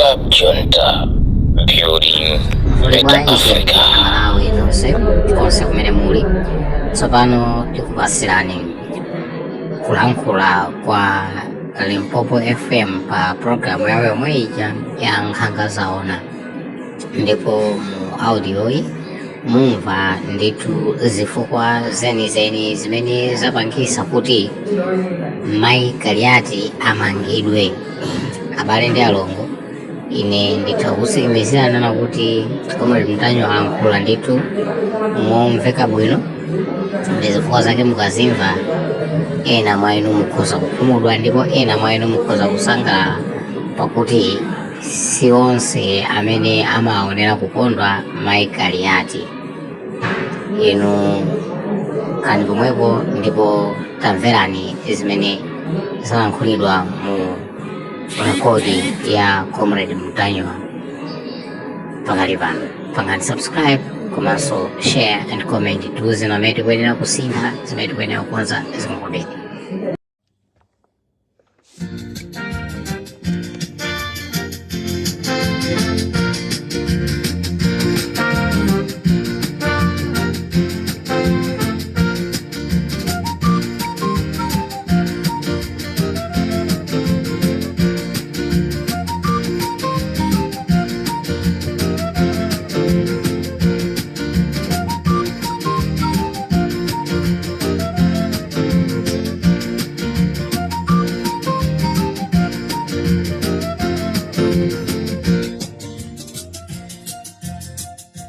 Club Junta, building Muli better bwanji Africa. Amalawi nonse konse kumene muli? Tsopano tikupasirani kulankhula kwa Limpopo FM pa programu yawo yomwe ija ya Nkhanga Zaona, ndipo mu audioyi mumva ndithu zifukwa zenizeni zimene zapangisa kuti Mayi Kaliati amangidwe. Abale ndi alongo, ine nditha kutsimikizira nana kuti Comrade Mtanyiwa alankhula ndithu momveka bwino, ndi zifukwa zake mukazimva ena mwa inu mukhoza kukhumudwa ndipo ena mwa inu mukhoza kusangalala, pakuti si onse amene amaonera kukondwa Mayi Kaliati. Inu khalani pomwepo ndipo tamverani zimene zalankhulidwa mu rekodi ya Comrade Mtanyiwa pakali pano. Pangani subscribe komanso share and comment, tiuzeni amene tikuyenera kusintha, zimene tikuyenera kukonza. Zikomo kwambiri.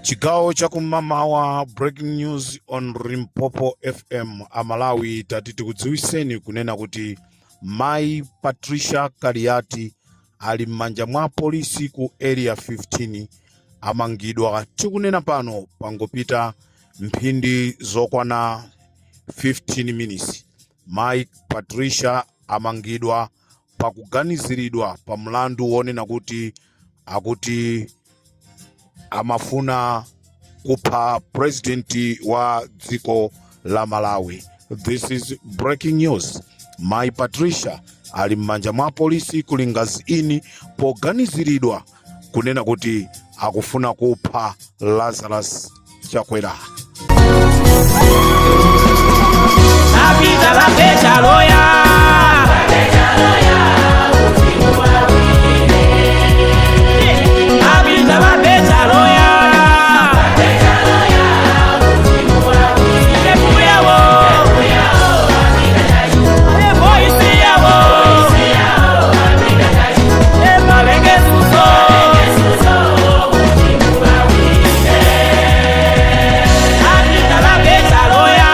Chigawo chakumamawa, breaking news on Limpopo FM. Amalawi, tati tikudziwiseni kunena kuti Mayi Patricia Kaliati ali m'manja mwa polisi ku Area 15, amangidwa. Tikunena pano pangopita mphindi zokwana 15 minutes. Mayi Patricia amangidwa pakuganiziridwa pa mlandu wonena kuti akuti amafuna kupha president wa dziko la Malawi. This is breaking news. Mayi Patricia ali m'manja mwa polisi ku Lingadzi Inn poganiziridwa kunena kuti akufuna kupha Lazarus Chakwera. Apita la loya. Apita la loya. Step yawo. Voice yawo. Ebalenge suso. Apita la loya.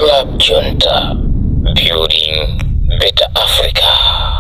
Club Junta, building better Africa.